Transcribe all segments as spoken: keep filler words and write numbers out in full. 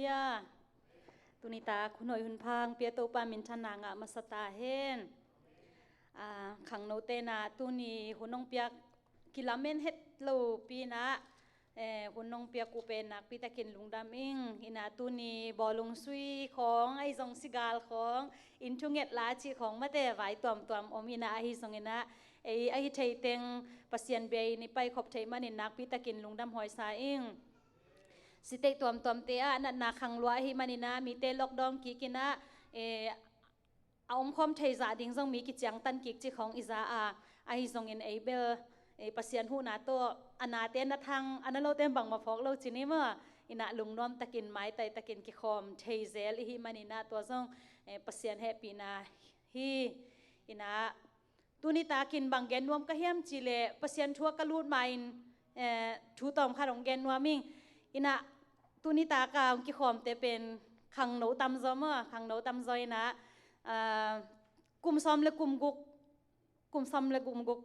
Halleluiah. Tuni tak hun hoih hun pha hong pia Topa minthanna ngah masa ta hen. Ah, khangnote na tuni hun hong piak kilamen het lo pi na, eh, hun hong piak uh pen nakpi takin lungdam ing. Ina tuni bawlung sui khawng, ahi zong sigal khawng, inn thunget la cih khawng mate vai tuamtuam om ina, ahi zong ina, ei ahi thei teng Pasian bia in i pai khop theih manin nakpi takin lungdam huai sa ing. Sitei tuamtuamte ah natna khang lua ahi manina mite lockdown kik ina, eh, a omkhawm thei zah ding zong mi kiciangtan kik cih khawng i za a, ahi zongin ei bel, eh, Pasian huhna tawh a nate na thang, a na lote bangmah phawk lo ci ni maw. Ina lungnuam takin maitai takin kikhawm thei zel ihi manina tua zong, eh, Pasian hehpihna hi. Ina tuni takin bang gen nuam ka hiam cih leh Pasian thu ah ka lut ma-in, eh, thu tawm khat hong gen nuam ing. Ina tuni taka hong kikhawmte pen khangno tamzaw maw, khangno tamzaw ina, ah, kum sawm le kum guk, kum sawm le kum guk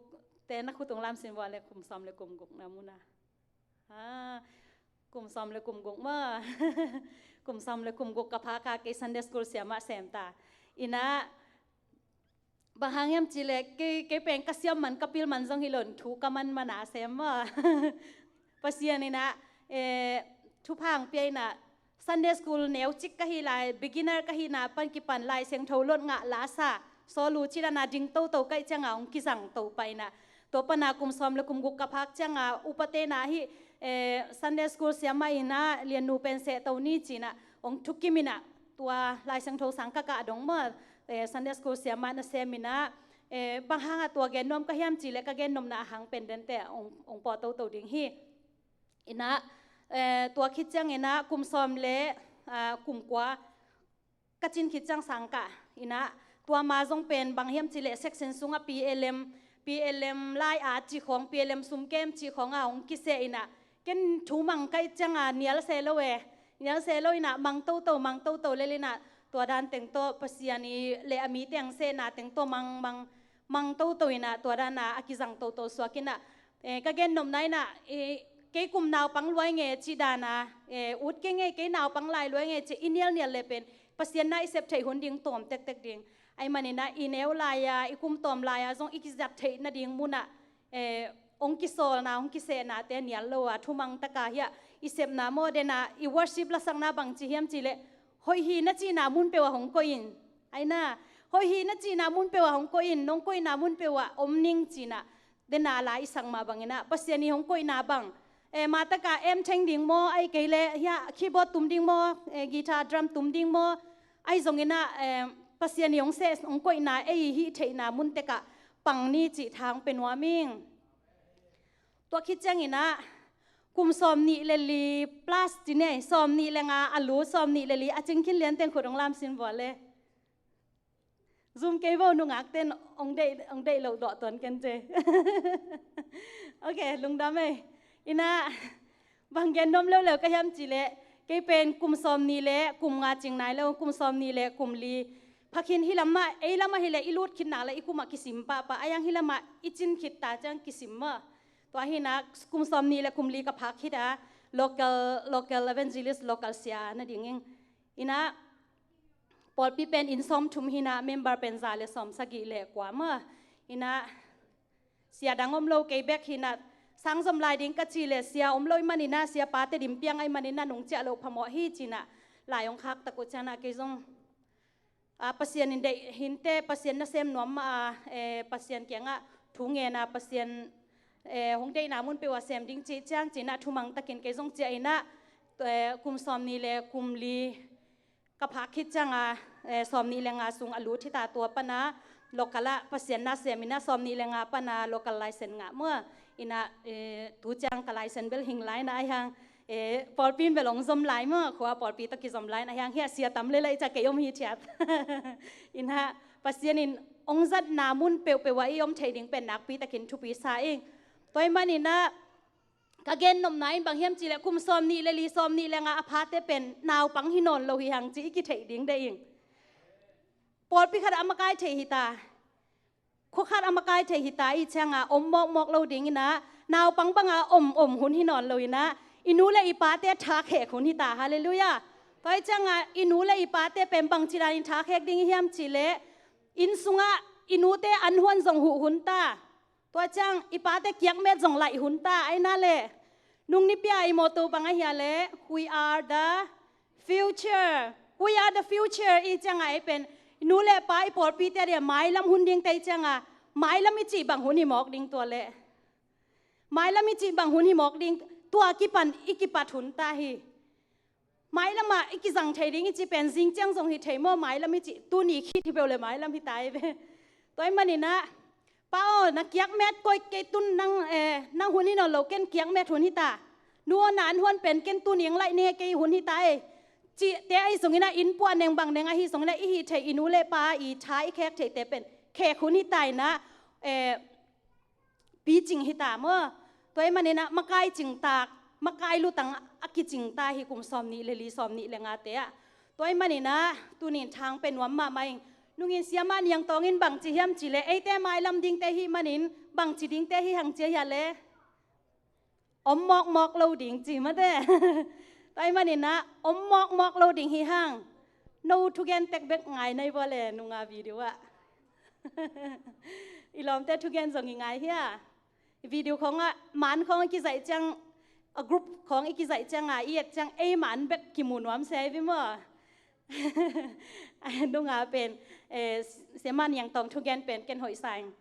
te na khut hong lamsin vua le kum sawm le kum guk na muna. Ah, kum sawm le kum guk maw. Kum sawm le kum guk ka phak a kei Sunday school siamah sem ta. Ina bang hang hiam cih leh kei, kei pen ka siam man ka pil man zong hi lo in thu ka man man a sem maw. Pasian ina, eh, thupha hong pia ina Sunday school neu cik ka hi lai, beginner ka hihna pan kipan Lai Siangtho lot ngah la sa, sawl uh cih dana ding toto kaih cianga hong kizang to pah ina. Tua pana kum sawm le kum guk ka phak cianga upate na hi, eh, Sunday school siamah ina Liannu pen seh to ni ci ina hong thukim ina tua Lai Siangtho sang ka kah dong maw, eh, Sunday school siamah na sem ina, eh, bang hanga tua gen nuam ka hiam cih leh ka gen nopna a hang pen dente hong, hong pawh toto ding hi. Ina, eh, tua khit ciang ina kum sawm le, ah, kum kua ka cin khit ciang sang kah ina tua ma zong pen bang hiam cih leh section sungah P L M, P L M lai at cih khawng, P L M sumkem cih khawng a hong kiseh ina ken thu mang kaih cianga nial se lo e. Nial se lo ina mang toto, mang toto lel ina tua dan teng tawh Pasian i le a mi teng sehna teng tawh mang, mang, mang toto ina tua dana a kizang toto suak ina, eh, ka gen nopna ina, eh, kei kum naupang luai nge cih dana, eh, ut kei nge kei naupang lai luai nge cih i nialnial le pen Pasian na i sep theih hun ding tawm tektek ding. Ahi manina i neu lai-a, i kum tawm lai-a zong i kizat theih nading muna, eh, hong kisawlna, hong kisehnate nial lo a, thumang taka hiah i sepna maw dena, i worship lasakna bang ci hiam cih leh, hoih hi na cihna mun peuh ah hong koih in. Aina, hoih hi na cihna mun peuh ah hong koih in, nong koihna mun peuh ah om ning cihna. Dena la i sak mah bangina, Pasian i hong koihna bang, eh, mah taka em theng ding maw, ahi kei leh hiah keyboard tum ding maw, eh, guitar drum tum ding maw, ahi zongina, eh, Pasian i hong seh, hong koihna, ei i hih theihna mun tekah pang ni cih tha hong pe nuam ing. Tua khit ciangina kum sawm nih le li plus ci nei, sawm nih le nga a lut, sawm nih le li a cing khin lian teng khut hong lamsin vua le. Zum kei vo, nungak ten hong deih, hong deih loh dawh tuan ken ce. Ok, lungdam ei. Ina bang gen nuam leuleu ka hiam cih leh kei pen kum sawm nih le kum nga cing nai lo, kum sawm nih le kum li phakhin hi lamah, ei lamah hi leh i lut khit nak le i kumah kisim pahpah, a yang hi lamah i cin khit ta ciang kisim mah. Tua hina kum sawm nih le kum li ka phak khit a local, local evangelist, local sia na ding ing. Ina pawlpi pen inn sawm thum hina, member pen za le sawm sagih le kua mah. Ina sia dang om lo, kei bek hina, sang zom lai ding ka cih leh sia om lo i manina, sia pate dim piang ahi manina nung ciah loh phamawh hi cina lai hong khak tak uh ciana kei zong, ah, Pasian in deih hinte, Pasian nasem nuam mah a, eh, Pasian kiangah thu ngena, Pasian, eh, hong deihna mun peuh ah sem ding cih ciang cina thumang takin kei zong ciah ina, eh, kum sawm nih le kum li ka phak khit cianga, eh, sawm nih le nga sung a lut hita, tua pana local ah Pasian nasem ina sawm nih le nga pana local license ngah mua. Ina, eh, tu ciang ka license bel hing lai na ahi hang, eh, pawlpi in bel hong zom lai mua, khua pawlpi tawh kizom lai na ahi hang, hiah sia tam le lai ca kei om hi thiat. Ina Pasian in hong zatna mun peuhpeuh ah i om thei ding pen nakpi takin thupi sa ing. Tua i manina ka gen nopna in bang hiam cih leh kum sawm nih le li, sawm nih le nga a phate pen naupang hi nawn lo hi hang ci i kitheih ding deih ing. Pawlpi khat a makai thei hita, khua khat a makai thei hita i cianga om mawkmawk lo ding ina, naupang banga om om hun hi nawn lo ina, i nu le i pate a thak hek hun hita. Halleluiah. Tua hi ciangah i nu le i pate pen bangci danin tha khek ding i hiam cih leh, inn sungah i nute an huan zong huh hun ta. Tua ciang i pate kiakmet zong laih hun ta. Aina le nung nipi-a i motto bang ahia leh, "We are the future." We are the future i ciangah ei pen i nu le pa i pawlpite dia mailam hun dingte i ciangah, mailam i cih bang hun hi mawk ding tua leh. Mailam i cih bang hun hi mawk ding, tua kipan i kipat hun ta hi. Mailamah i kizang thei ding i cih pen zing ciang zong hi thei maw, mailam i cih tuni khit hi peuh le mailam hi ta hi ve. Tua hi maninah, "Pa aw, na kiakmet koih kei tun nang, eh, nang hun hi nawn lo, ken kiakmet hun hi ta. Nu aw, na an huan pen ken tuni ang laih ning e, kei hun hi ta e," cihte ahi zonginah, inn puah neng bang neng ahi zonginah i hih theih i nu le pa i tha i khek theihte pen khek hun hi ta inah, eh, picing hi ta maw? Tua hi maninah makai cingtak, makai lutang a kicing ta hi kum sawm nih le li, sawm nih le ngate ah. Tua hi maninah tunin thang pe nuam mahmah ing. Nungin Siamah Niangtawng in bangci hiam cih leh, eite mailam dingte hi manin bangci dingte hi hang ci ahia leh, "Om mawkmawk lo ding," ci mate. Tua hi maninah om mawkmawk lo ding hi hang. No thugen tek bek ngai nai bua le nunga video ah. I lawmte thugen zong i ngai hia? Video khawngah, man khawng i kizaih ciang, a group khawng i kizaih ciangah i et ciang ei man bek kimu nuam se hi vi maw? Nunga pen, eh, Siamah Niangtawng thugen pen ken hoih sa ing.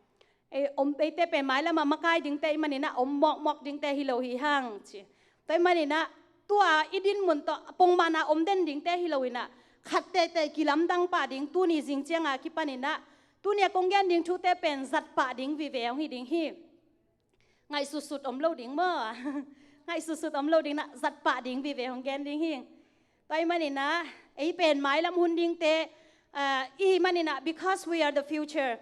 Eh, om, eite pen mailamah makai dingte i maninah om mawkmawk dingte hi lo hi hang ci. Tua hi maninah tua i dinmun tawh pongmana om den dingte hi loinah, khat teitei kilamdang pah ding, tuni zing cianga kipaninah tunia kong gen ding thute pen zat pah ding vive hong hi ding hi. Ngaihsutsut om lo ding maw? Ngaihsutsut om lo ding nah, zat pah ding vive hong gen ding hi. Tua hi maninah ei pen mailam hun dingte, ah, i hi maninah, because we are the future.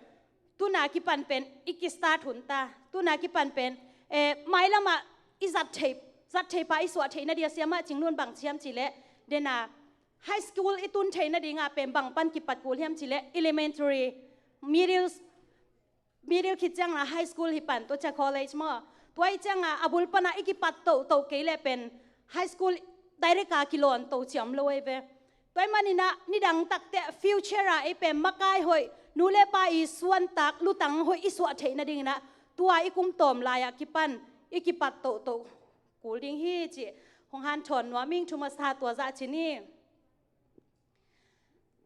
Tuna kipan pen i kistart hun ta. Tuna kipan pen, eh, mailamah i zat thei, zat thei pa i suah theihna dia Siamah Cing Lun bang ci hiam cih leh, dena high school i tun theihna dingah pen bang pan kipat kul hiam cih leh, elementary, middle, middle khit ciangah high school hi pan, tua ciang college maw? Tua hi ciangah a bul panah i kipat tohtoh kei leh pen high school direct a kilawn to ci om lo ei ve. Tua hi maninah nidang takte future ah ei pen makai hoih, nu le pa i suantak lutang hoih i suah theihna dinginah tua i kum tawm lai-ah kipan i kipat tohtoh kul ding hi cih hong hanthawn nuam ing. Thu masa tua zah ci ni.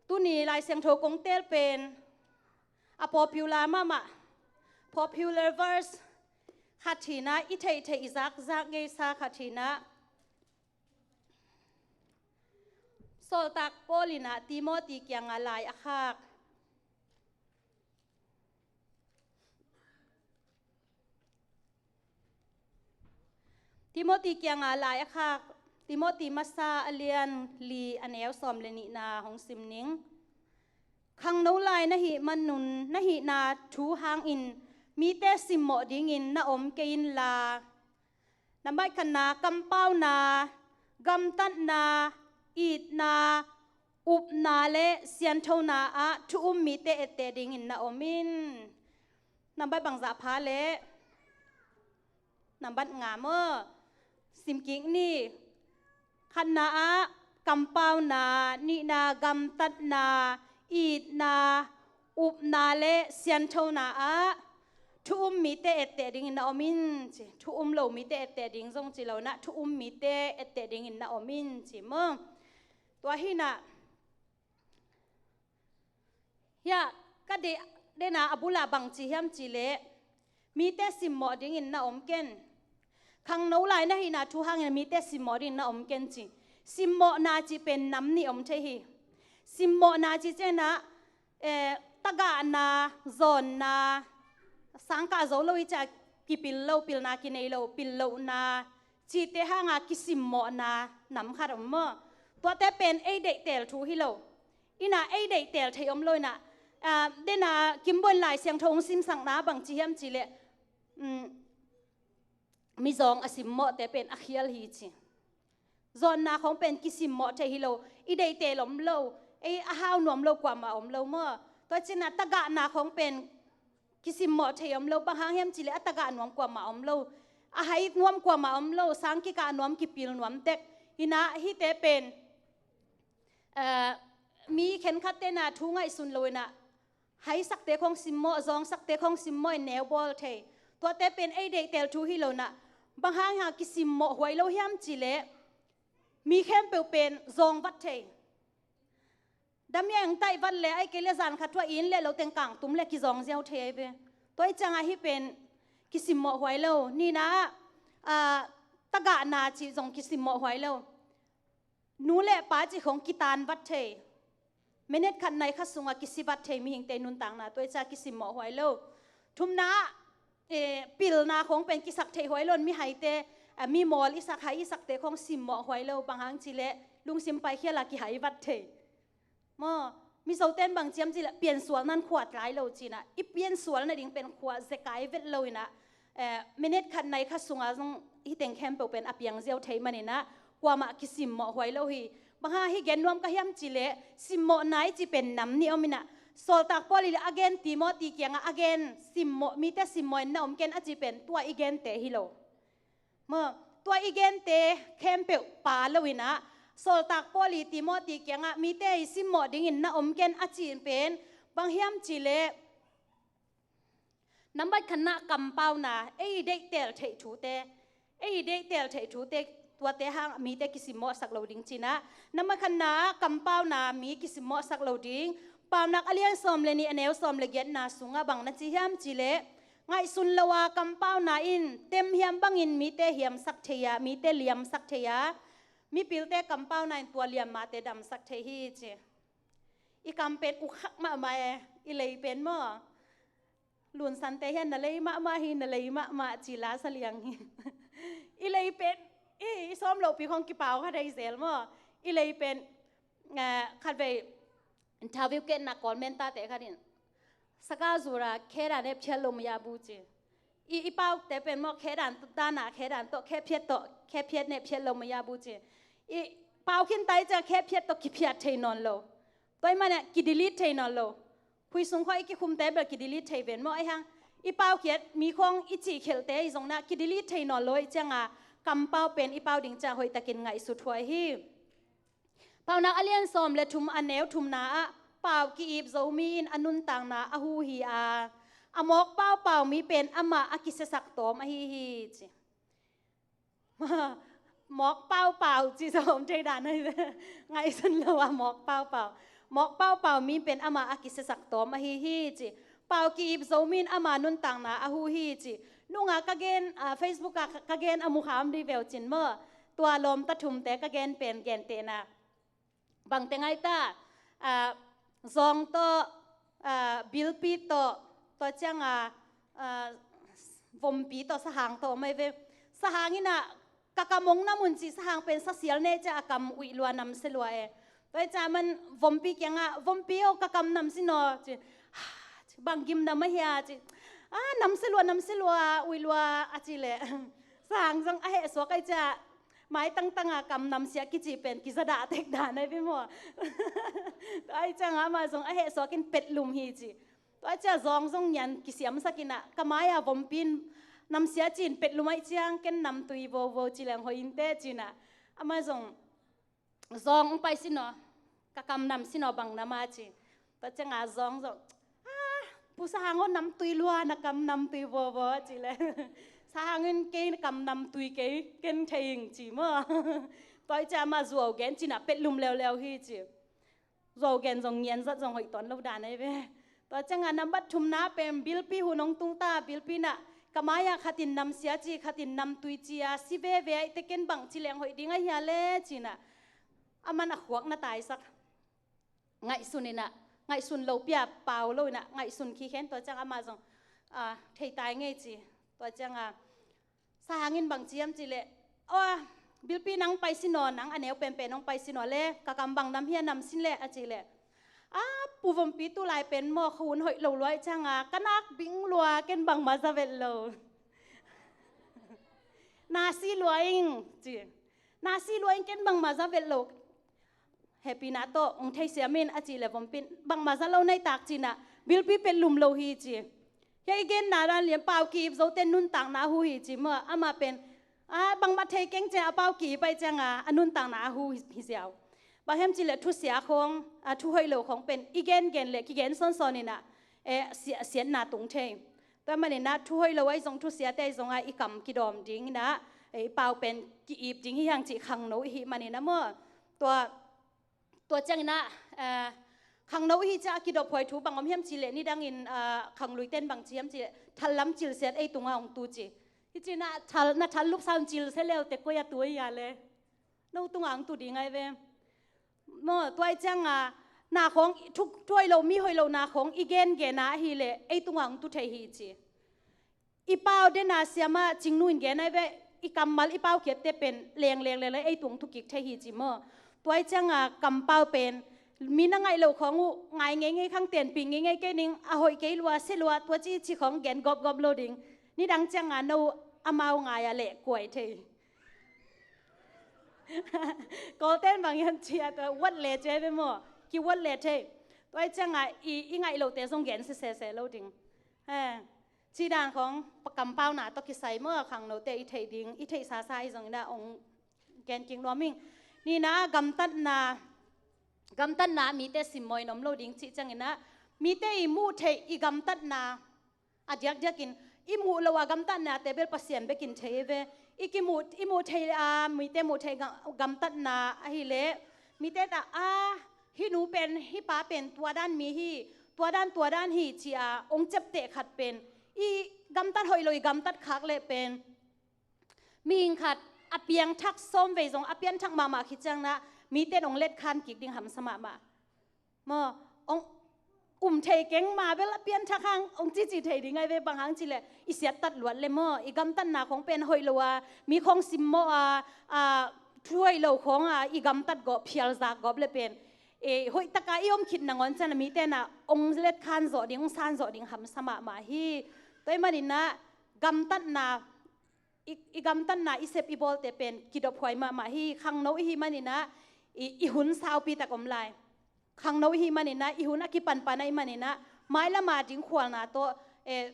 Tuni Lai Siangtho kong teel pen a popular mahmah, popular verse khat hinah, i theihtheih i zakzak ngeisa khat hinah, Sawltak Paul inah Timothy kiangah lai a khak. Timothy kiangah lai a khak, Timothy masa a lian li a neu sawm le nihna hong sim ning. Khangno lai na hih manun na hihna thu hangin mite simmawh dingin na om kei inla, na maikhanna, kampauna, gamtatna, itna, upna le sianthona ah thu um mite etteh dingin na om in. Nambat bangzah pha le nambat nga maw? Simkik ni. Khatna ah kampauna, nihna gamtatna, itna, upna le sianthona ah thu um mite etteh dingin na om in ci. Thu um lo mite etteh ding zong ci lo nah, thu um mite etteh dingin na om in ci maw? Tua hinah, hiah ka deih dena a bula bang ci hiam cih leh, mite simmawh dingin na om ken. Khangno lai na hihna thu hangin mite simmawh dingin na om ken ci. Simmawhna cih pen nam nih om thei hi. Simmawhna cih cianah, eh, tagahna, zawnna, sangkah zo lo i ciah kipil lo, pilna kinei lo, pil lohna, cihte hanga kisimmawhna nam khat om maw? Tuate pen ei deihteel thu hi lo. Inah ei deihteel thei om lo inah, ah, dena Kimboin Lai Siangtho hong simsakna bang ci hiam cih leh, um, mizawng a simmawhte pen a khial hi ci. Zawnna khawng pen kisimmawh thei hi lo, i deihteel om lo, ei a hau nuam lo kuamah om lo maw? Tua cinah tagahna khawng pen kisimmawh thei om lo, bang hang hiam cih leh a tagah nuam kuamah om lo, a hai nuam kuamah om lo, sang kikah nuam, kipil nuam tek. Hinah hihte pen Mi khenkhatte na thu ngaihsun lo inah, haisakte khong simmawh, zangsakte khong simmawh in neu bawl thei. Tuate pen ei deihtel thu hi lo inah, bang hang hang kisimmawh huai lo hiam cih leh, mi khempeuh pen zong vat thei. Damiang taih vat le, ai kei le zan khat thu a inn le lo teng kang tum le kizong ziau thei ai ve. Tua i ciangah hih pen kisimmawh huai lo. Nihna ah, tagahna cih zong kisimmawh huai lo. Nu le pa cih khong kitan vat thei. Minute khat nai khat sungah kisi vat thei mihingte nuntakna, tua i ciah kisimmawh huai lo. Thumna ah, eh, pilna khong pen kisak thei huai lo in, mihaite, eh, mi mawl i sak, hai i sakte khong simmawh huai lo, bang hang cih leh lungsim paikhial a kihai vat thei. Maw, Mizote in bang ci hiam cih leh piansual nan khuat lai lo ci inah, i piansual nading pen khua zekai vet lo inah, eh, minute khat nai khat sungah zong hih teng khempeuh pen a piang ziau thei man inah, kuamah kisimmawh huai lo hi. Bang hang hih gen nuam ka hiam cih leh, simmawhna i cih pen nam nih om inah, Sawltak Paul in a gen, Timoti kiangah a gen, simmawh, mite simmawh in na om ken a cih pen tua i gente hi lo. Maw, tua i gente khempeuh pha lo inah, Sawltak Paul in Timoti kiangah mite i simmawh dingin na om ken a cih pen bang hiam cih leh, nambat khatna kampauna, ei deihtel theih thute, ei deihtel theih thute, tuate hang mite kisimmawhsak lo ding ci inah. Nambat khatna kampauna, mi kisimmawhsak lo ding. Paunak a lian sawm le nih, a neu sawm le giatna sungah bang na ci hiam cih leh, ngaihsun lo a kampauna in tem hiam bangin mite hiamsak thei a, mite liamsak thei a, mipilte kampauna in tua liam mahte damsak thei hi ci. I kam pen ukkhak mahmah e, i lei pen maw, Lunsante hian na lei mahmah hi, na lei mahmah ci la sa liang hi. I lei pen, i, i sawm lohpi khong kipau kha thei zel maw. I lei pen, eh, khatvei interview ketna Kawl mentate khat in, "Saka zura khedan e phiat lo maya bu," ci. I, i paute pen maw, khedan tana, khedan tawh, khe phiat tawh, khe phiat ne phiat lo maya bu ci. I pau khin tai ciang khe phiat tawh kiphiat thei nawn lo. Tua i manah kidelete thei nawn lo. Khui sung khawng i kikhumte bel kidelete thei ven maw, ahi hang i paukhiat mi khawng i cihkhelhte i zong na kidelete thei nawn lo i cianga, kampau pen i pau ding ciang hoihtakin ngaihsut huai hi. Paunak a lian sawm le thum, a neu thumna ah, pau ki-ip zo mi in a nuntakna a hu hi a, a mawk paupau mi pen amah a kisiasak tawm ahi hi ci. Mawk paupau ci zo om thei dan ahi ve. Ngaihsun lo a mawk paupau. Mawk paupau mi pen amah a kisiasak tawm ahi hi ci. Pau ki-ip zo mi in ama nuntakna a hu hi ci. Nunga ka gen, ah, Facebook ah ka, ka gen a mu kham dih veu cin maw. Tua lawmta thumte ka gen pen gentehna. Bangte ngai ta, ah, zawng tawh, ah, bilpi tawh, tua cianga, ah, vompi tawh, sahang tawh om ahi ve. Sahang inah ka kam hong nam un ci, sahang pen sasial ne cia a kam uih lua, namsia lua e. Tua i cia man vompi kiangah, "Vompi aw, ka kam namsia naw," ci. "Bang gim nam ahia?" ci. "Ah, namsia lua, namsia lua, uih lua," a ci leh. Sahang zong a hehsuak ahi cia, mai tangtanga kam namsia kici pen kizadah tek dan ahi ve maw. Tua ahi cianga amah zong a hehsuak in petlum hi ci. Tua cia zawng zong nian kisiamsak inah, "Ka mai-a vompi in namsia ci-in petlum ahi ciang ken namtui vovo ci leng hoih inteh," ci inah. Amah zong, "Zawng hong pai sin aw, ka kam nam sin aw, bang nam a?" ci. Tua cianga zawng zong, "Ah, Pu Sahang aw, namtui lua, na kam namtui vovo," ci leh. Sahang in, "Kei na kam namtui kei, ken thei ing," ci maw. Tua i cia amah zuau gen ci inah petlum leuleu hi ci. Zuau gen zong nian zat zong hoih tawn lo dan ahi ve. Tua cianga nambat thumna pen bilpi hun hong tung ta, bilpi inah, "Ka mai-a khatin namsia ci, khatin namtui ci a si veve ahih teh ken bang ci leng hoih ding ahia le?" ci inah. Aman a khuak na taisak. Ngaihsun inah, ngaihsun lo pia pau lo inah, ngaihsun khikhen, tua ciang amah zong, ah, "Thei tai ngei," ci. Tua cianga, Sahang in bang ci hiam cih leh, "Aw, bilpi nang pai sin aw, nang a neu penpen hong pai sin aw le, ka kam bang nam hia nam sin leh," a cih leh. "Ah, Pu Vompi, tulai pen maw, khuahun hoih lo lua ahi cianga, ka nak bing lua, ken bangmah za vet lo. Na si lua ing," ci. "Na si lua ing, ken bangmah za vet lo. Hehpihna tawh hong theisiam in," a cih leh vompi in, "Bangmah za lo na hi tak," ci inah, bilpi petlum lo hi ci. Hia i genna dan lian, pau ki-ip zote nuntakna a hu hi ci maw. Amah pen, ah, bangmah thei keng cia a pau ki-ip ahi cianga a nuntakna a hu hi, hi ziau. Bang hiam cih leh thusia khawng, a, thu hoih lo khawng pen i gengen leh kigen sawnsawn in ah, eh, sia-, siatna tung thei. Tua manin ah thu hoih lo ahi zong, thusiate ahi zong ah i kam kidawm ding in ah, eh, i pau pen ki-ip ding hi hang cih khangno i hih manin ah maw. Tua, tua ciangin ah, eh, khangno i hih ciang a kidophuai thu bang om hiam cih leh nidangin, ah, khangluite in bang ci hiam cih leh thallam cilsiat ei tungah hong tu ci. Hi ci-in ah thal, na thal lupsa un cilsia leute koi a tu ei a le. No tungah hong tu ding ahi ve. Maw, tua ahih ciangin ah, na khawng, thu, thu hoih lo, mi hoih lo na khawng i gengen a ahih leh ei tungah hong tu thei hi ci. I pau den a siamah Cingnu in gen ahi ve, i kammal i paukhiatte pen leng, leng, leng, leng ei tung tu kik thei hi ci maw. Tua ahih ciangin ah kampau pen, mi na ngaih loh khawng uh ngai ngeingei khang, tenpih ngeingei kei ning, a hoih kei lua, sia lua, tua ci ci khawng gen gawpgawp lo ding. Nidang ciangin ah no amau ngai a leh kuai thei. Kawlten bang hiam cih a tua, uat le ci ve maw, kiuat le thei. Tua ahih ciangin ah i, i ngaih lohte zong gen sisese lo ding. Eh, cih dan khawng, pa kampauna tawh kisai maw, khangnote i theih ding, i theih sasa ahi zongin ah hong gen kik nuam ing. Nihna ah gamtatna, gamtatna mite simmawh in om lo ding cih ciangin ah, mite i muh theih i gamtatna, a diakdiakin i muh loh a gamtatnate bel Pasian bekin thei ve. I kimuh, i muh theih a, mite muh theih ga-, gamtatna ahih leh, mite ta a, hih nu pen, hih pa pen tua dan mi hi, tua dan, tua dan hi ci-a hong ciapteh khat pen, i gamtat hoih lo, i gamtat khak leh pen mihing khat a piangthak sawm vei zong a pianthak mahmah khit ciangin ah, mite in hong letkhan kik ding hamsa mahmah. Maw, hong um thei keng mah bel a pianthak hang hong cici thei ding ahi ve, bang hang cih leh i siattat luat leh maw, i gamtatna khawng pen hoih lo a, mi khawng simmawh a, a, thu hoih lo khawng a i gamtat gawh, phialzak gawp leh pen, e, hoih takin i om khit nangawn ciangin ah mite in ah hong letkhan zawh ding, hong san zawh ding hamsa mahmah hi. Tua ahih manin ah gamtatna, i, i gamtatna i sep i bawlte pen kidophuai mahmah hi. Khangno i hih manin ah i, i hun saupi tak om lai. Khangno i hih manin ah i hun a kipanpan ahih manin ah mailam a ding khualna tawh, eh,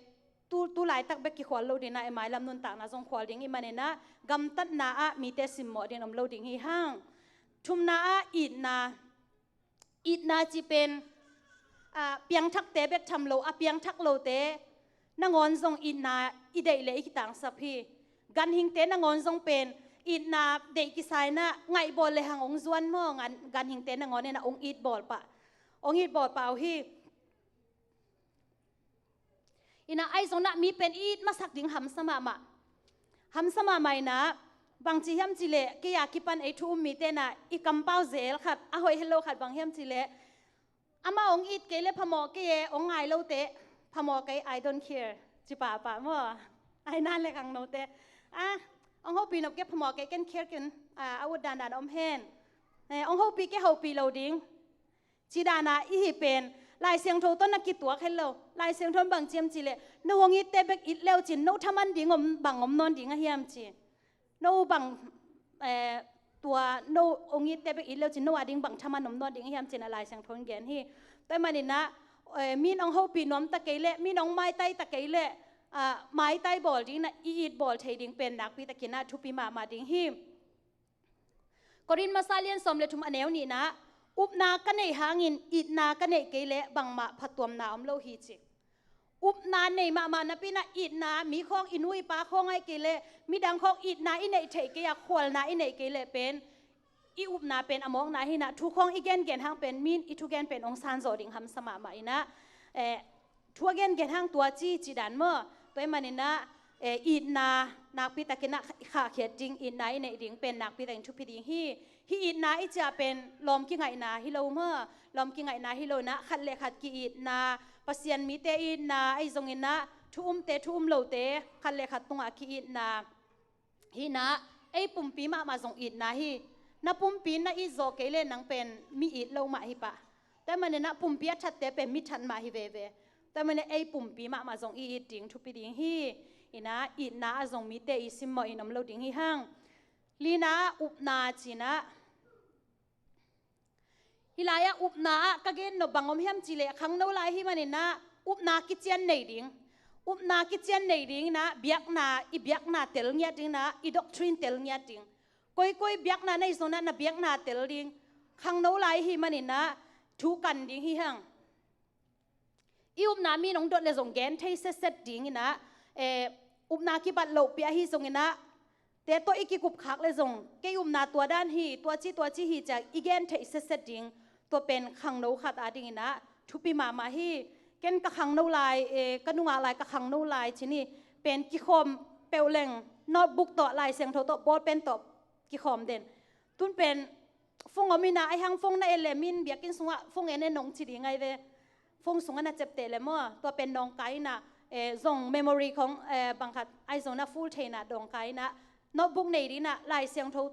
tu, tu laitak bek kikhual lo ding ah, eh, mailam nuntakna zong khual ding ahih manin ah gamtatna ah mite simmawh ding om lo ding hi hang. Thumna ah itna, itna cih pen, ah, piangthakte bek tham lo, a piangthak lote nangawn zong itna i deih leh i kitangsap hi. Ganhingte nangawn zong pen itna deih kisai in ah ngaihbawl lehang hong zuan maw, gan-, ganhingte nangawn in ah hong itbawl pah, hong itbawl pah uh hi. In ah ahi zongin ah mi pen i it masak ding hamsa mahmah. Hamsa mahmah in ah, bangci hiam cih leh kei a kipan ei thu um mite in ah i kampau zel khat, a hoih het lo khat bang hiam cih leh, amah hong it kei leh phamawh kei e, hong ngai lote phamawh kei, I don't care, ci pahpah maw. Ahi na leh khangnote, ah, hong hopih nop kei, phamawh kei, ken care ken, ah, a ut dandan om hen. Eh, hong hopih kei, hopih lo ding. Cih dan a i hih pen, Lai Siangtho tawh na kituak het lo. Lai Siangtho in bang ci hiam cih leh, no hong itte bek it le uh cin, no thaman ding om, bang om nawn ding a hiam ci. No bang, eh, tua, no hong itte bek it le uh cin, no a ding bang thaman om nawn ding a hiam ci-in ah Lai Siangtho in gen hi. Tua ahih manin ah, eh, mi in hong hopih nuam ta kei leh, mi in hong maitai ta kei leh, ah, maitai bawl ding in ah i it bawl thei ding pen nakpi takin ah thupi mahmah ding hi. Korin masa lian sawm le thum, a neu nihna, upna ka neih hangin itna ka neih kei leh bangmah phatuamna om lo hi ci. Upna nei mahmah napi in ah itna, mi khawng, i nu i pa khawng ahih kei leh midang khawng itna i neih theih kei a, khualna i neih kei leh pen i upna pen a mawkna hi in ah, thu khawng i gengen hang pen mi in i thugen pen hong san zawh ding hamsa mahmah in ah, eh, thu a gengen hang tua ci, cih dan maw. Tua ahih manin ah, eh, itna nakpi takin ah i khahkhiat ding, itna i neih ding pen nakpi takin thupi ding hi. Hih itna i cih pen lawm kingaihna hi lo maw. Lawm kingaihna hi lo in ah, khat le khat ki-itna, Pasian mite itna, ahi zongin ah thu umte, thu um lote, khat le khat tungah ki-itna. Hi in ah, ei pumpi mahmah zong itna hi. Na pumpi in na it zawh kei leh nang pen mi it lo mah hi pah. Tua ahih manin ah pumpi a thatte pen mi that mah hi veve. Tua ahih manin ah ei pumpi mahmah zong i it ding thupi ding hi. In ah, itna ah zong mite i simmawh in om lo ding hi hang. Lina ah upna ci-in ah, hih lai-ah upna ah ka gen nop bang om hiam cih leh, khangno lai ahih manin ah upna kician nei ding. Upna kician nei ding in ah, biakna, i biakna tel ngiat ding in ah, i doctrine tel ngiat ding. Koikoi biakna na hih zongin ah na biakna tel ding. Khangno lai i hih manin ah thu kan ding hi hang. I upna mi in hong dot leh zong gen thei setset dingin ah, eh, upna kibat lohpi ahi zongin ah, te tawh i kikup khak leh zong kei upna tua dan hi, tua ci tua ci hi ci-a i gen theih setset ding, tua pen khangno khat adingin ah thupi mahmah hi. Ken ka khangno lai, eh, ka nungak lai, ka khangno lai ci-in pen kikhawm peuh leng, notebook tawh, Lai Siangtho tawh, ball pen tawh kikhawm den. Tun pen phone om in ah, ahi hang phone na et leh mi in biakinn sungah phone en en hong ci ding ahi ve. Phone sungah na ciapteh leh maw, tua pen nawngkai in ah, eh, zong memory khong, eh, bang khat ahi zongin ah full thei in ah, dawngkai in ah, notebook nei dingin ah, Lai Siangtho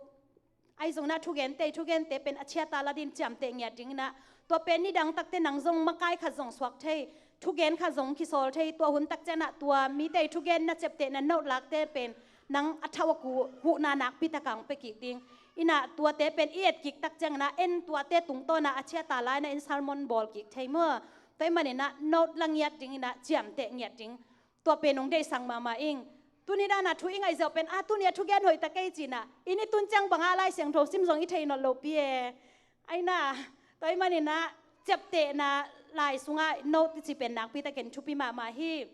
ahi zongin ah thugente, thugente pen a ciat a la dingin ciamteh ngiat dingin ah, tua pen nidang takteh nang zong makai khat zong suak thei, thugen khat zong kisawl thei. Tua hun tak ciangin ah tua mite thugen na ciaptehna note lakte pen nang a thau a ku huhna nakpi takin hong pia kik ding. In ah tuate pen i et kik tak ciangin ah, en tuate tungtawn ah a ciat a la in ah en sermon bawl kik thei maw. Tua ahih manin ah note la ngiat dingin ah ciamteh ngiat ding. Tua pen hong deihsak mahmah ing. Tuni dan ah thu i ngaihzia uh pen, ah, tuni a thugen hoih ta kei ci-in ah, i ni tun ciang bang a Lai Siangtho sim zong i thei nawn lopi e. Ahi in ah, tua ahih manin ah ciaptehna lai sungah note i cih pen nakpi takin thupi mahmah hi.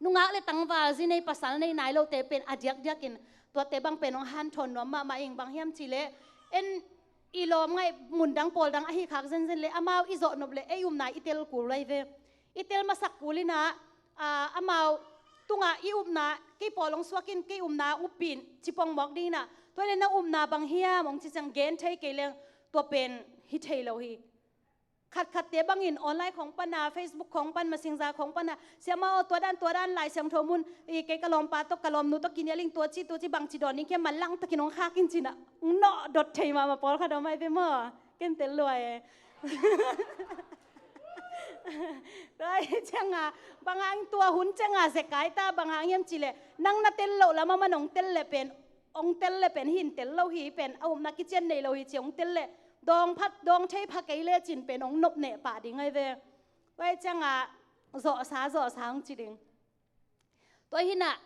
Nungak leh tangval, zi nei pasal nei nai lote pen a diakdiakin tuate bang pen hong hanthawn nuam mahmah ing. Bang hiam cih leh, en i lawm ngaih mun dang pawl dang ahi khak zenzen leh amau i zawh nop leh ei upna i tel kul lai ve. I tel masak kul in ah, ah, amau tungah i upna, kei pawl hong suak in, kei upna hong uppih in ci pongmawk dingin ah, tua leh na upna bang hiam hong ci ciang gen thei kei leng tua pen hi thei lo hi. Khatkhatte bangin online khong pan ah, Facebook khong pan, Messenger khong pan ah, siamah aw, tua dan tua dan Lai Siangtho mun, i, kei ka lawmpa tawh, ka lawmnu tawh kinial ing, tua ci tua ci bangci dawn ding hiam, manlang takin hong khak in ci-in ah, hong nawh dot thei mahmah pawlkhat om ahi ve maw. Ken tel lua e. Tua ahih ciangin ah, bang hang tua hun ciangin ah zekai ta, bang hang hiam cih leh nang na tel loh lam ah man hong tel leh pen, hong tel leh pen hih in tel lo hi, pen a upna kician nei lo hi ci-a hong tel leh, dawng pha, dawng thei pha kei lecin pen hong nopneh pah ding ahi ve. Tua ahih ciangin ah zawhsa, zawhsa hong ci ding. Tua hi-in ah,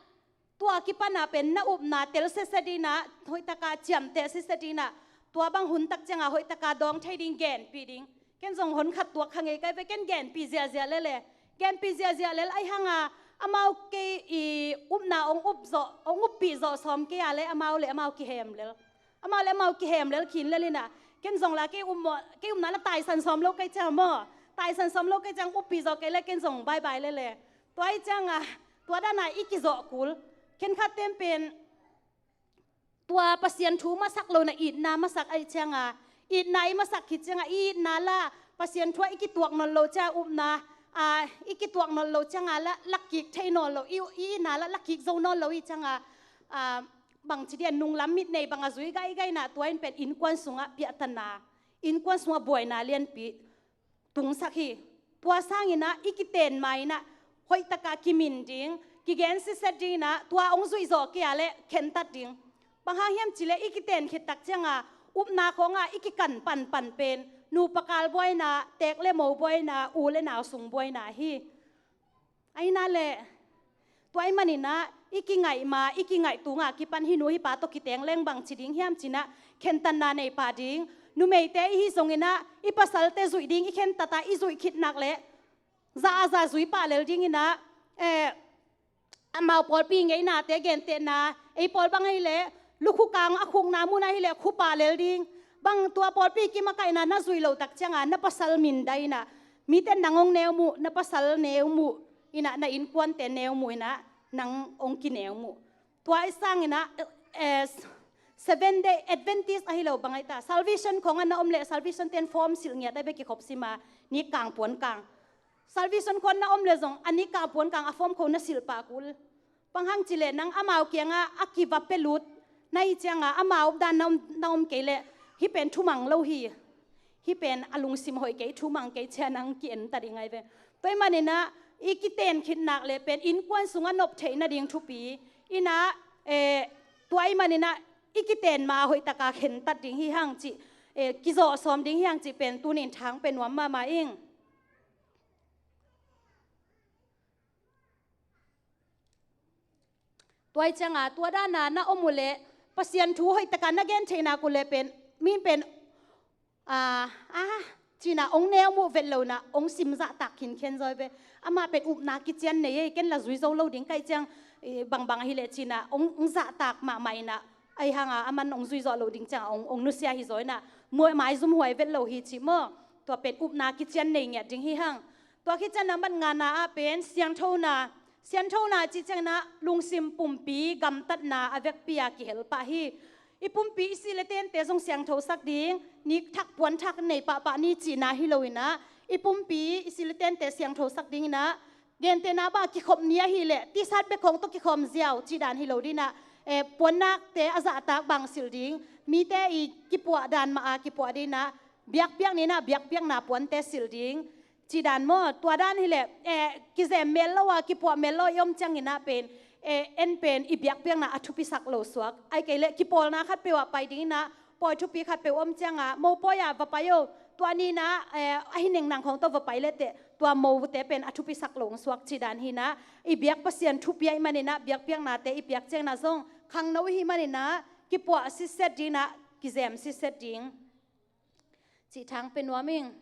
tua kipan ah pen na upna tel setset dingin ah, hoih takin ciamteh setset dingin ah, tua bang hun tak ciangin ah hoih takin dawng thei ding genpih ding. Ken zong hon khat tuak kha ngei ka hi ve, ken genpih ziahziah lel e. Genpih ziahziah lel ahih hangin ah, amau kei i upna hong up zawh, hong uppih zawh sawm kei a leh amau leh amau kihem lel. Amau leh amau kihem lel, khin lel in ah, ken zong la kei upna, kei upna la taisan sawm lo kei ciang maw, taisan sawm lo kei ciang, uppih zawh kei leh ken zong bye bye lel e. Tua ahih ciangin ah, tua dan ah i kizawh kul. Khenkhatte pen tua Pasian thu masak lo-in ah itna masak ahih ciangin ah, itna i masak khit ciangin ah, i itna lah Pasian thu ah i kituak nawn loh ciang upna, ah, i kituak nawn loh ciangin ah lah lak kik thei nawn lo, i, i itna lah lak kik zo nawn lo ahih ciangin ah, ah, bangci ding a, nunglam mit nei bang a zui gaigai in ah, tua in pen innkuan sungah piahtana, innkuan sungah buaina lianpi tungsak hi. Tua sangin ah i kiten ma-in ah hoih takin kimin ding, kigen setset dingin ah, tua hong zuih zawh kei a leh khentat ding. Bang hang hiam cih leh i kiten khit tak ciangin ah, upna khawng ah i kikan panpan pen nupa kal buaina, teek leh mo buaina, u leh nau sung buaina hi. Ahi in ah leh, tua ahih manin ah, i kingaih ma, i kingaih tung a kipan hih nu hih pa tawh kiteng leng bangci ding hiam ci-in ah, khentatna nei pah ding. Numeite i hih zongin ah, i pasalte zuih ding i khentat a, i zuih khit nak leh, za a za zui pah lel dingin ah, eh, amau pawlpi ngeinate gentehna, ei pawl bang ahih leh, lukhukang a khukna mun ahih leh khu pah lel ding. Bang tua pawlpi kimakaihna na zuih loh tak ciangin ah, na pasal mindaina, mite nang hong neu muh, na pasal neu muh in ah, na innkuante neu muh in ah, nang hong kineu muh. Tua ahih sangin ah, eh, Seven Day Adventist ahi lo bang ahi ta, Salvation khawng ah na om leh, Salvation-te'n form silh ngiat ahi ve, kikhop sim a, nikkang puankang. Salvation khawng ah na om leh zong, a nikkang puankang a form khawng na silh pah kul. Bang hang cih leh nang amau kiangah a kiva pia lut na hih ciangin ah, amau dan na om, na om kei leh, hih pen thumang lo hi, hih pen a lungsim hoih kei, thumang kei ci-a nang ki-en ta ding ahi ve. Tua ahih manin ah, i kiten khit nak leh pen innkuan sungah nop theih nading thupi in ah, eh, tua ahih manin ah, i kiten ma hoih takin khentat ding hi hang cih, eh, kizawh sawm ding hi hang cih pen tuni-in thang pia nuam mahmah ing. Tua ahih ciangin ah, tua dan a na om uh leh, Pasian thu hoih takin na gen theih nak uh leh pen, mi in pen a, a, cina ong neu muh vet lo na, ong sim zahtak khinkhen zaw ve. Amah pen upna kician nei ei, ken la zui zo lo ding kaih ciang, eh, bangbang ahileh cina ong, ong zahtak mahmah ina, ahi hanga aman ong zui zawh lo ding cianga ong, ong nusia hi zaw ina, muai maizum huai vet lo hi ci maw. Tua pen upna kician nei ngiat ding hi hang. Tua khit ciang nambat ngana ah pen siangthona, siangthona cih ciangina lungsim pumpi gamtatna a vekpi a kihel pah hi. I pumpi i sih le tente zong siangthosak ding, nik thak puan thak nei pahpah ni cihna hi lo ina, i pumpi i sih le tente siangthosak ding ina, gentehna bang kikhop ni ahileh T-shirt bek khong tawh kikhawm ziau cih dan hi lo ding ina, eh, puannakte a zahtak bang silh ding, mite i kipuah dan mah a kipuah ding ina, biakpiak ni ina biakpiakna puante silh ding, cih dan maw. Tua dan hileh, eh, kizem mel lo a, kipuah mel lo a i om ciangin ah pen, eh, en pen i biakpiakna a thupisak lo suak. Ahih kei leh kipawlna khatpeuh ah pai ding ina, pawi thupi khatpeuh om cianga mopawi ah va pai o, tua ni ina, eh, ahi neng nang khong tawh va pai leteh tua mote pen a thupisak lo suak cih dan hi ina, i biak Pasian thupi ahih man ina biakpiaknate i piak ciangina zong khangno i hih man ina kipuah sitset ding ina, kizem sitset ding. Cih thang pe nuam ing.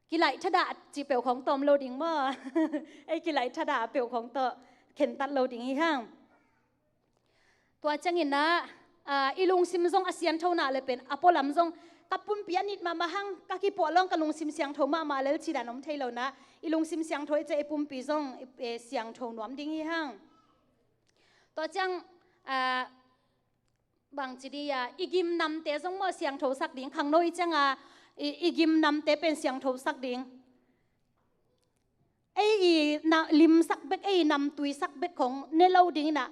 Kilaih thadah cih peuh khong tawm lo ding maw? Ei kilaih thadah peuh khong tawh khentat lo ding hi hang. Tua ciangin ah, ah, i lungsim zong a siangtho na le pen a pualam zong ka pumpi a nit mahmah hang, ka kipuah lawng ka lungsim siangtho mahmah lel cih dan om thei lo ina, i lungsim siangtho i ciah i pumpi zong, eh, siangtho nuam ding hi hang. Tua ciang, ah, bangci dih a, i gim namte zong maw siangthosak ding, khangno i cianga i, i gim namte pen siangthosak ding. Ei i na, limsak bek, ei i namtuisak bek khong ne lo ding ina,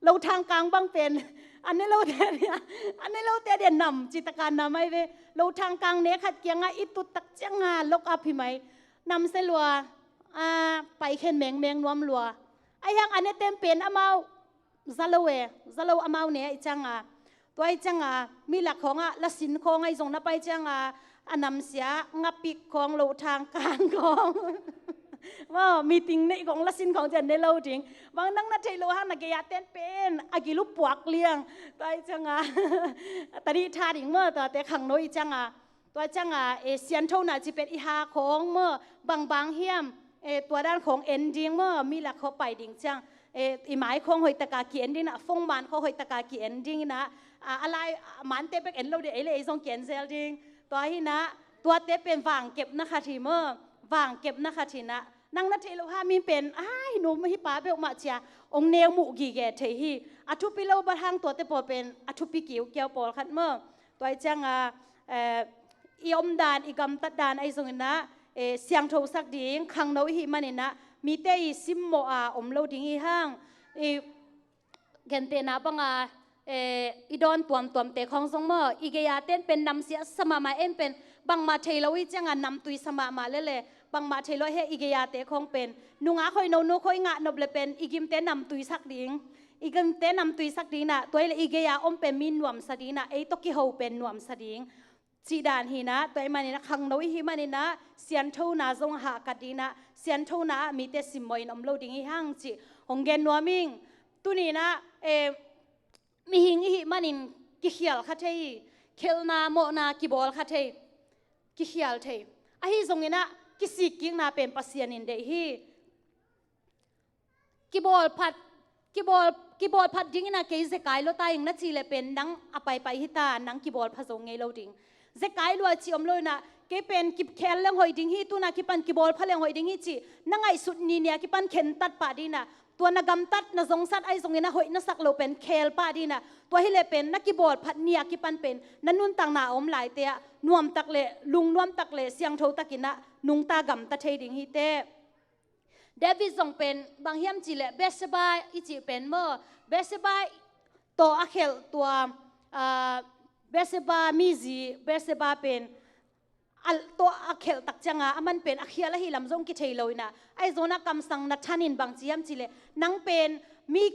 lothang kang bang pen a ne lote dia, a ne lote dia nam citaka nam ahi ve. Lothang kang ne khat kianga i tuttak cianga lok a phi mai, nam se lua, a, paikhen mengmeng nuam lua. Ahi hang a ne tem pen amau za lo e, za lo amau ne ahi cianga. Tua ahi cianga mi lak khawngah lasin khawng ahi zong na pai cianga a namsia ngapik khawng, lothang kang khawng. Maw, meeting neih khawng lasin khawng cian ne lo ding. Bang nang na theih loh hang na gei-a ten pen a gil uh puak liang. Tua ahi cianga tadih tha ding maw, tuate khangno i cianga. Tua cianga, eh, sianthona cih pen i ha khawng maw, bangbang hiam, eh, tua dan khawng en ding maw, mi lak khawng pai ding ciang, eh, i mai khawng hoihtaka ki-en ding ina, phone man khawng hoihtaka ki-en ding ina, a, a lai, a, mante bek en lo ding, ei le ei zong ki-en zel ding. Tua hi ina, tuate pen vangkepna khat hi maw, vangkepna khat hi ina. Nang na theih loh hang mi pen, ai, nu hi pa beuh mah cia ong neu muh gige thei hi. A thupi lo bang hang tuate pawl pen a thupi kiukiau pawlkhat maw. Tua ahi cianga, eh, i omdan, i gamtatdan ahi zong ina, eh, siangthosak ding, khangno i hih man ina, mite i simmawh a om lo ding hi hang. I gentehna banga, eh, i dawn tuamtuamte khawng zong maw, i gei-a ten pen namsiasa mahmah, en pen bangmah thei lo i cianga namtuisa mahmah lele, bangmah thei lo he i gei-ate khawng pen nungak hoih nonu khawng i ngah nop le pen i gimte namtuisak ding. I gimte namtuisak ding ina, tua hi le i gei-a om pen mi nuamsa ding ina, ei tawh kiho pen nuamsa ding. Cih dan hi ina, tua ahih man ina khangno i hih man ina, sianthona zong hahkat ding ina, sianthona ah mite simmawh in om lo ding hi hang cih hong gen nuam ing. Tuni ina, eh, mihing i hih manin kikhial kha thei hi, khelhna, mawhna, kibawl kha thei, kikhial thei. Ahi zong ina, kisikkikna pen Pasian in deih hi. Kibawl phat, kibawl, kibawl phat ding ina kei zekai lua ta ing na cih le pen nang a paipai hi ta, nang kibawl pha zo ngei lo ding. Zekai lua cih om lo ina, kei pen kikhel leng hoih ding hi, tuna kipan kibawl pha leng hoih ding hi cih na ngaihsut ni ni a kipan khentat pah ding ina, tua na gamtat na zongsat ahi zong ina hoih na sak loh pen khel pah ding ina, tua hi le pen na kibawl phat ni a kipan pen na nuntakna a om laite ah nuamtak le, lungnuamtak le, siangthotak ina nungta gamta thei ding hi teh. David zong pen bang hiam cih leh Bathsheba i cih pen maw, Bathsheba tawh a khelh tua, ah, Bathsheba mizi Bathsheba pen a tawh a khelh tak cianga aman pen a khial ahi lam zong kithei lo ina, ahi zong ina kamsang Nathan in bang ci hiam cih leh, nang pen mi,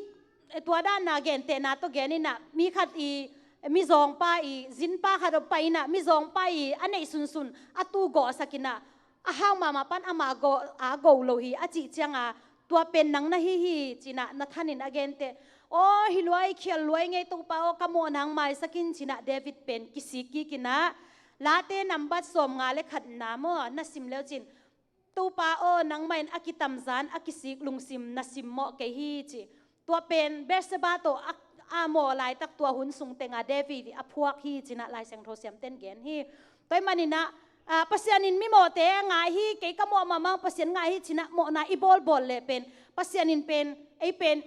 eh, tua dan a gentehna tawh gen ina, mi khat i, mizawngpa i zinpa khat a pai ina, mizawngpa i a neih sunsun a tu gawhsak ina, a hau mahmah pan ama go, a go lo hi a cih cianga, tua pen nang na hi hi ci ina Nathan in a gen teh. Aw, hi luai, khial luai ngei Topa aw, ka mawh nang maisak in ci-in ah David pen kisik kik in ah, Late nambat sawmnga le khatna maw, na sim leu cin, Topa aw, nangmah in a kitamzan a kisik lungsim na simmawh kei hi ci. Tua pen Bathsheba tawh a, a mawh laitak tua hun sung teng ah David a phuak hi ci-in ah Lai Siangtho siamten gen hi. Tua ahih manin ah, ah, Pasian in mimawhte ngai hi, kei ka mawh mahmah Pasian ngai hi ci-in ah mawhna i bawlbawl leh pen Pasian in pen, ei pen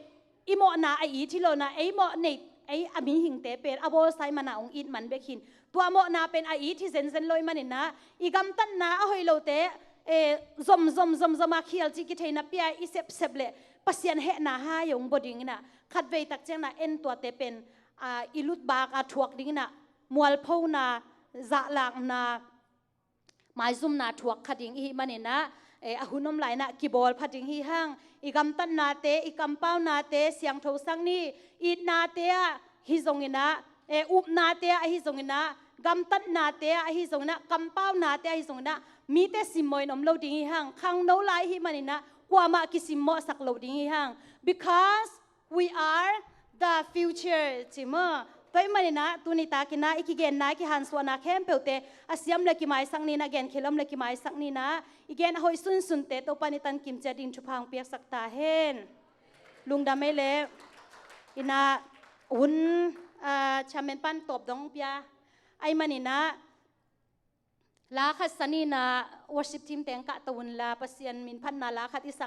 i mawhna a it hi lo-in ah, ei mawh nei, ei a mihingte pen a bawlsa ahih manin ah hong it man bek hi-in, tua mawhna pen a it hi zenzen lo ahih manin ah, i gamtatna a hoih lote, eh, zom zom zom zom a khial cih kithei napi-in ah i sepsep leh Pasian hehna hai hong bawl ding in ah, khatvei tak ciangin ah en tuate pen, ah, i lutbak a thuak ding in ah, mualphona, zahlakna, maizumna thuak kha ding i hih manin ah, eh, a hun om lai-in ah kibawl pha ding hi hang. I gamtatnate, i kampaunate siangthosak ni. Itnate ah ahi zongin ah, eh, upnate ah ahi zongin ah, gamtatnate ah ahi zongin ah, kampaunate ah ahi zongin ah, mite simmawh in om lo ding hi hang. Khangno lai i hih manin ah kuamah kisimmawhsak lo ding hi hang. Because we are the future, ci maw. Tua ahih manin ah tuni takin ah i kigenna, i kihansuahna khempeuhte a siam leh kimaisak ni in ah, genkhial om leh kimaisak ni in ah, i gen a hoih sunsunte Topa in i tankim ciat ding thupha hong piaksak ta hen. Lungdam ei leh. In ah hun, ah, chairman pan tawp dong pia. Ahih manin ah la khat sa ni in ah worship team teng kahto un la, Pasian minphatna la khat i sa